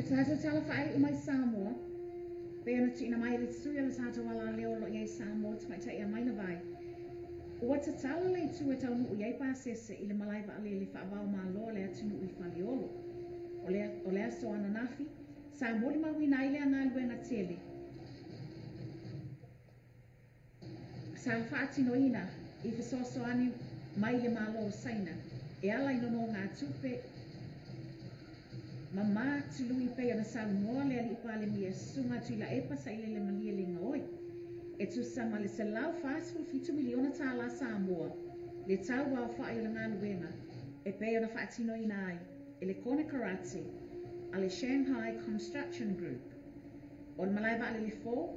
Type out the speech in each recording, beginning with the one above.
Le tatou tala faaiu mai Samoa, pei ona tuuina mai e le sui o le tatou alaleo o lo o i ai i Samoa le Tamaitai ia Maina Vai, ua tatala le itu e taunuu i ai pasese i le malae vaalele faava-o-Malo a le atunuu i Faleolo. O le, o le aso ananafi, sa molimauina ai lea galuega tele sa faatinoina i fesoasoani mai le Malo o Saina e ala i nonogatupe ma ma tului pei ona saunoa le Alii Palemia Susuga Tuilaepa Sailele Malielegaoi e tusa ma le $147 miliona tālā Samoa le tau aofai o le galuega e pei ona faatinoina ai e le konekarate a le Shanghai Construction Group. O le malae vaalele fou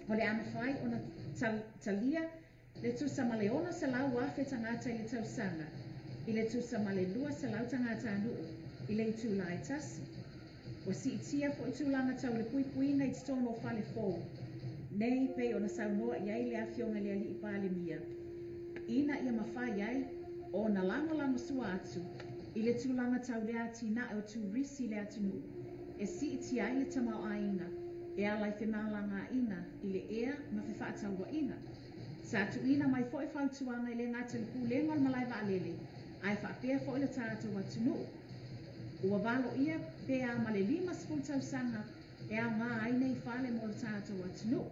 o le a mafai ona talia le tusa ma le 600,000 tagata i le tausaga, i le tusa ma le 200 tagatanuu i le itula e tasi. Ua siitia foi tulaga tau le puipuiga i totonu o fale fou nei pei ona saunoa i ai le Afioga i le Alii Palemia, ina ia mafai ai ona lagolagosua atu i le tulaga tau le atinae o turisi i le atunuu e siitia ai le tamaoaiga e ala i femalagaaiga i le ea ma fefaatauaiga. Sa tuuina mai foi fautuaga e le gata i le Pulega o le Malae Vaalele ae faapea foi le tatou atunuu. Ua valoia pe a ma le 50 tausaga e aoga ai nei fale mo le tatou atunuu.